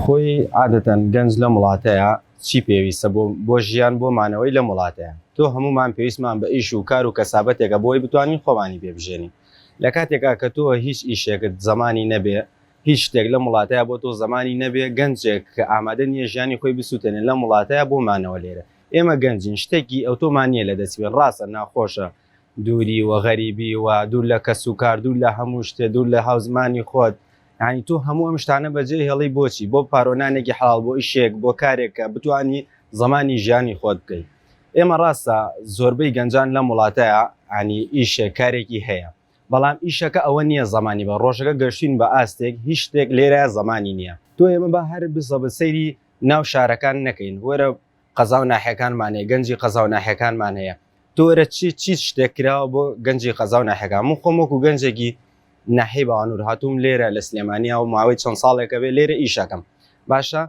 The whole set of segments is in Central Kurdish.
خۆی عادەتەن گەنج لەم وڵاتەیا چی پێویستە بۆ بۆ ژیان بۆ مانەوەی لەم وڵاتەیا؟ تۆ هەموومان پێویستمان بە ئیش و کار و کەسابەتێکە بۆی بتوانین خۆمانی پێ بژێنین. لە کاتێکا کە تۆ هیچ ئیشێکت زەمانی نەبێ، هیچ شتێک لەم وڵاتەیا بۆ تۆ زەمانی نەبێ، گەنجێک کە ئامادە نییە ژیانی خۆی بسووتێنێ لەم وڵاتەیا بۆ مانەوە لێرە. ئێمە گەنجین شتێکی ئەوتۆمان نییە لە دەست بێن، ڕاستە ناخۆشە دووری و غەریبی و دوور لە کەس و کار، دوور لە هەموو شتێ، دوور لە هاوزمانی خۆت، یانی تۆ هەموو ئەم شتانە بەجێ هێڵی بۆچی؟ بۆ پارۆنانێکی حەڵاڵ، بۆ ئیشێک، بۆ کارێک کە بتوانی زەمانی ژیانی خۆت بکەی. ئێمە ڕاستە زۆربەی گەنجان لەم وڵاتەیا یانی ئیشێک کارێکی هەیە، بەڵام ئیشەکە ئەوە نییە زەمانی بە ڕۆژەکە گەشتین بە ئاستێک هیچ شتێک لێرە زەمانی نییە. تۆ ئێمە با هەر بزەبت سەیری ناو شارەکان نەکەین، وەرە قەزا و ناحیەکانمان هەیە، گەنجی قەزا و ناحیەکانمان هەیە، تۆ وەرە چی چی شتێک کراوە بۆ گەنجی قەزا و ناحیەکان؟ من خۆم وەکو گەنجێکی ناحیەی باوانور هاتووم لێرە لە سلێمانیا و ماوەی چەند ساڵێکە بێ لێرە ئیشەکەم. باشە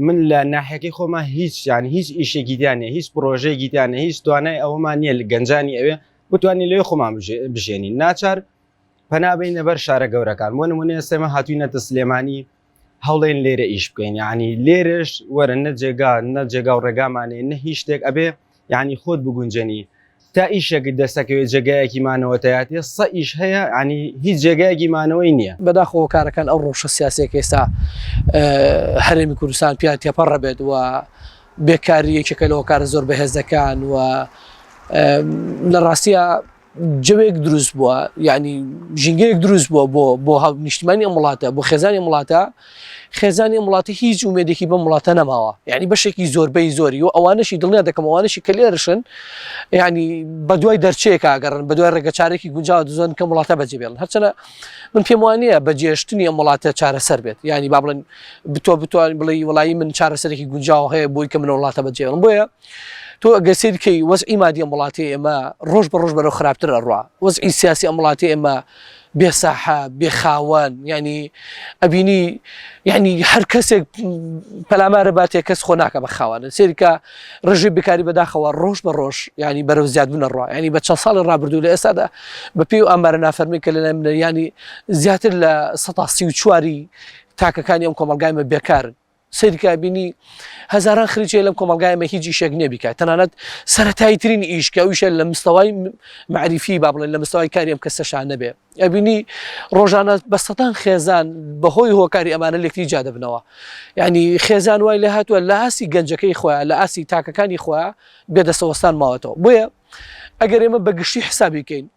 من لە ناحیەکەی خۆما هیچ یان هیچ ئیشێکی تیا نییە، هیچ پرۆژەیەکی تیا نییە، هیچ توانای ئەوەمان نییە گەنجانی ئەوێ بتوانین لەوێ خۆمان بژێنین. ناچار پەنا بەینە بەر شارە گەورەکان. بۆ نمونە ئێستا ئێمە هاتووینەتە سلێمانی هەوڵێن لێرە ئیش بکەین یعنی لێرەش وەرە نە جێگا نە جێگا و ڕێگامانێ نە هیچ شتێک ئەبێ یعنی خۆت بگونجێنی تا ئیشێکت دەستەکەوێت جێگایەکی مانەوە تەیاتێ سە ئیش هەیە ینی هیچ جێگایەکی مانەوەی نییە. بەداخەوە هۆکارەکان ئەو ڕەوشە سیاسیە کە ئێستا هەرێمی کوردستان پیا تێپەڕ بێت و بێکاری یەکێکە لە هۆکارە زۆر بەهێزەکان و لە ڕاستیە جەوێک دروست بووە یعنی ژینگەیەک دروست بووە بۆ بۆ نیشتمانی ئەم وڵاتە بۆ خێزانی وڵاتە خێزانی ئەم وڵاتە هیچ ئومێدێکی بەم وڵاتە نەماوە یعنی بەشێکی زۆربەی زۆری و ئەوانەشی دڵنیا دەکەم ئەوانەشی کە لێرشن یعنی بە دوای دەرچەیەک ئەگەڕن بە دوای ڕێگەچارێکی گونجاوە دزۆن کە وڵاتە بەجێ بێڵن هەرچەنە من پێم وانە بەجێشتنی ئەم وڵاتە چارەسەر بێت یعنی با بڵێن بتۆ بتوان بڵێ وڵی من چارەسەرێکی گونجاو هەیە بۆی کە من وڵاتە بەجێڵم بۆیە تۆ ئەگەر سەیر کەی وەزعی مادی ئەم وڵاتی ئێمە ڕۆژ بە ڕۆژ بەرەو خراپتر ئەڕوا وەزعی سیاسی ئەم وڵاتی ئێمە بێ ساحە بێ خاوەن یعنی ئەبینی یعنی هەر کەسێک پەلامارە باتێ کەس خۆ ناکە بە خاوەنە سێریکە ڕژی بکاری بەداخەوە ڕۆژ بە ڕۆژ ینی بەرەو زیاد بنەڕوا ینی بە چەند ساڵی ڕابردوو لە ئێستادا بە پێی و ئامارە نافەرمی کە لەلای منە ینی زیاتر لە 134 تاکەکانی ئەم کۆمەلگای مە بێکارن سەیرکە بینی هەزاران خریچ هەیە لەم کۆمەڵگای ئێمە هیچ ئیشێک نییە بیکات تەنانەت سەرەتایی ترین ئیش کە ئەویشە لە مستەوای معریفی با بڵێن لە مستەوای کاری ئەم کەسەشان نەبێ ئەبینی ڕۆژانە بە سەدان خێزان بەهۆی هۆکاری ئەمانە لێکتری جیا دەبنەوە یعنی خێزان وای لێ هاتووە لە ئاستی گەنجەکەی خۆیان لە ئاستی تاکەکانی خۆیان بێدەسەوەستان ماوەتەوە بۆیە ئەگەر ئێمە بە گشتی حسابی کەین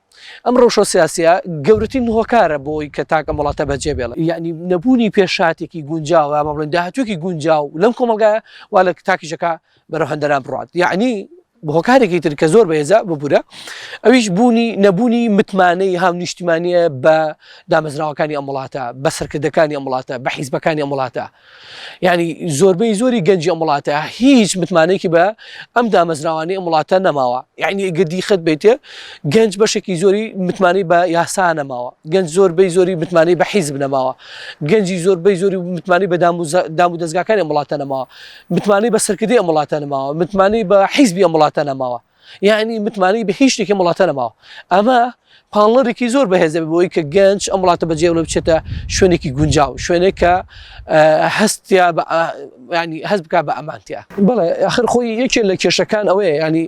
ئەم ڕەوشە سیاسیە گەورەترین هۆکارە بۆی کە تاک ئەم وڵاتە بەجێ بێڵێ یعنی نەبوونی پێشاتێکی گونجاو یا بڵێن داهاتوویەکی گونجاو لەم کۆمەڵگایە وا لە تاکیشەکە بەرەو هەندەران بڕات یعنی هۆکارێکی تر کە زۆر بەهێزە ببورە ئەویش بوونی نەبوونی متمانەی هاونیشتیمانیە بە دامەزراوەکانی ئەم وڵاتە بە سەرکردەکانی ئەم وڵاتە بە حیزبەکانی ئەم وڵاتە یعنی زۆربەی زۆری گەنجی ئەم وڵاتە هیچ متمانەیەکی بە ئەم دامەزراوانەی ئەم وڵاتە نەماوە یعنی گردی خەت بێتێ گەنج بەشێکی زۆری متمانەی بە یاسا نەماوە گەنج زۆربەی زۆری متمانەی بە حیزب نەماوە گەنجی زۆربەی زۆری متمانەی بە دام و دەستگاکانی ئەم وڵاتە نەماوە متمانەی بە سەرکردەی ئەم وڵاتە نەماوە متمانەی بە حیزبی ئەم وڵاتە نەماوە یعنی متمانەی بە هیچ شتێکی وڵاتە نەماوە ئەمە پاڵنەرێکی زۆر بەهێزە بۆی کە گەنج ئەم وڵاتە بەجێڵە بچێتە شوێنێکی گونجاو شوێنێک کە هەستیا ینی هەست بک بە ئەمانتیا بڵێ آخر خۆی یەکێ لە کێشەکان ئەوەیە ینی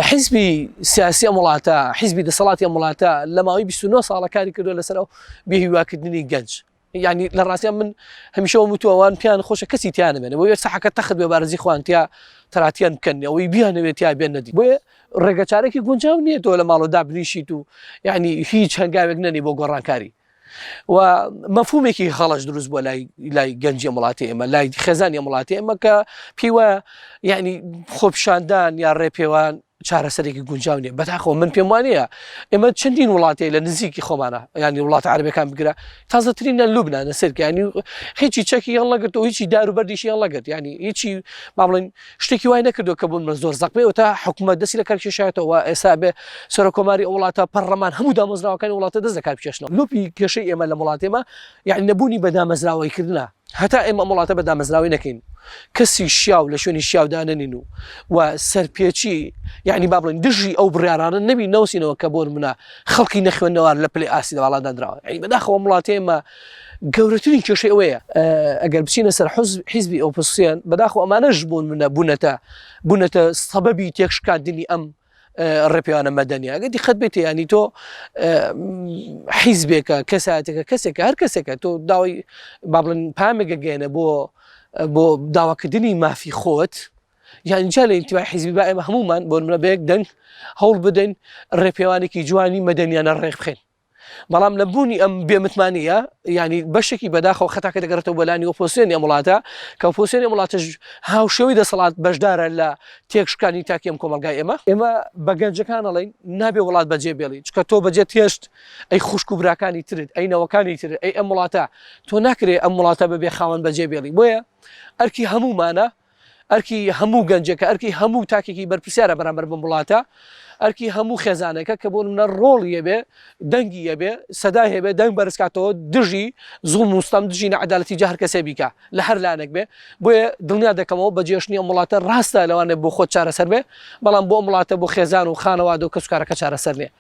حیزبی سیاسی ئەم وڵاتە حیزبی دەسەڵاتی ئەم وڵاتە لە ماوەی 29 ساڵە کاری کردووە لەسەر ئەو بێهیواکردنی گەنج یعنی لە ڕاستیا من هەمیشە وم وتووە وان پێیان خۆشە کەسی تیا نەمێنێ بۆیە سەحەکە تەخت بێ بارزی خۆیان تیا تەراتیان بکەن ئەوەی بیانەوێت تیا بێن نەدی بۆیە ڕێگەچارێکی گونجاو نییە تۆ لە ماڵەوە دابنیشیت و یعنی هیچ هەنگاوێک نەنی بۆ گۆڕانکاری و مەفهومێکی خەڵش دروست بووە لای لای گەنجی وڵاتی ئێمە لای خێزانی وڵاتی ئێمە کە پێی وایە یعنی خۆپیشاندان یا ڕێپێوان چارەسەرێکی گونجاو نیە بەداخەوە من پێم وانە ئێمە چەندین وڵاتی لە نزیکی خۆمانە ینی وڵاتە عربەکان بگرە تازەترین لە لوبناە سەرکانی هیچی چەکی هەڵنەگرت و هیچی دار و بەردیشی هەڵنەگرت ینی هیچی با بڵێن شتێکی وای نەکردو کە بوون من زۆر زەقبێ و تا حکوومەت دەستی لە کار کێشایەتەوە ئێستا بێ سەرۆکۆماری ئەو وڵاتە پەرلەمان هەموو دامەزراوەکانی وڵاتە دەست لە کار بکێشنەوە لوپی کێشەی ئێمە لە وڵاتێمە یعنی نەبوونی بەدامەزراوەیکردنە. هەتا ئێمە ئەم وڵاتە بە دامەزراوەی نەکەین کەسی شیاو لە شوێنی شیاو دانەنین و و سەرپێچی یعنی با بڵێن دژی ئەو بڕیارانە نەبی نەوسینەوە کە بۆ منە خەڵکی نەخوێندەوار لە پلەی ئاستی باڵا دانراوە یعنی بەداخەوە وڵاتی ئێمە گەورەترین کێشەی ئەوەیە ئەگەر بچینە سەر حزبی ئۆپۆزسیۆن بەداخەوە ئەمانەش بوون منە بوونەتە بوونەتە سەبەبی تێکشکاندنی ئەم ڕێپێوانە مەدەنیە ئەگە دیقەت بێت ینی تۆ حیزبێکە کەسایەتێکە کەسێکە هەر کەسێکە تۆ داوای با بڵێن پامێکە گەێنە بۆ بۆ داواکردنی مافی خۆت یان جا لە ئینتیمای حیزبی با ئێمە هەمومان بۆ نمونە بە یەک دەنگ هەوڵ بدەین ڕێپێوانێکی جوانی مەدەنیانە ڕێک بخەین بەڵام لە بوونی ئەم بێمتمانیە ینی بەشێکی بەداخەوە خەتاکە دەگەڕێتەوە بەلانی ئۆپۆسیۆنی ئەم وڵاتە کە ئۆپۆسیۆنی ئەم وڵاتەش هاوشێوەی دەسەڵات بەشدارە لە تێکشکانی تاکی ئەم کۆمەڵگای ئێمە. ئێمە بە گەنجەکان ئەڵێین نابێ وڵات بەجێ بێڵی چونکە تۆ بەجێت هێشت ئەی خوشک و براکانی ترت ئەی نەوەکانی ترت ئەی ئەم وڵاتە تۆ ناکرێ ئەم وڵاتە بەبێ خاوەن بەجێ بێڵی بۆیە ئەرکی هەموومانە ئەرکی هەموو گەنجێکە، ئەرکی هەموو تاکێکی بەرپرسیارە بەرامبەر بەم وڵاتە، ئەرکی هەموو خێزانێکە کە بۆ نمونە ڕۆڵی هەبێ، دەنگی هەبێ، سەدای هەبێ، دەنگ بەرزکاتەوە دژی زوڵم و ستەم، دژی ناعەدالەتی جا هەر کەسێ بیکا لە هەر لایەنێک بێ. بۆیە دڵنیا دەکەمەوە بەجێهێشتنی ئەم وڵاتە ڕاستە لەوانەیە بۆ خۆت چارەسەر بێ، بەڵام بۆ ئەم وڵاتە، بۆ خێزان و خانەوادە و کەسوکارەکە چارەسەر نییە.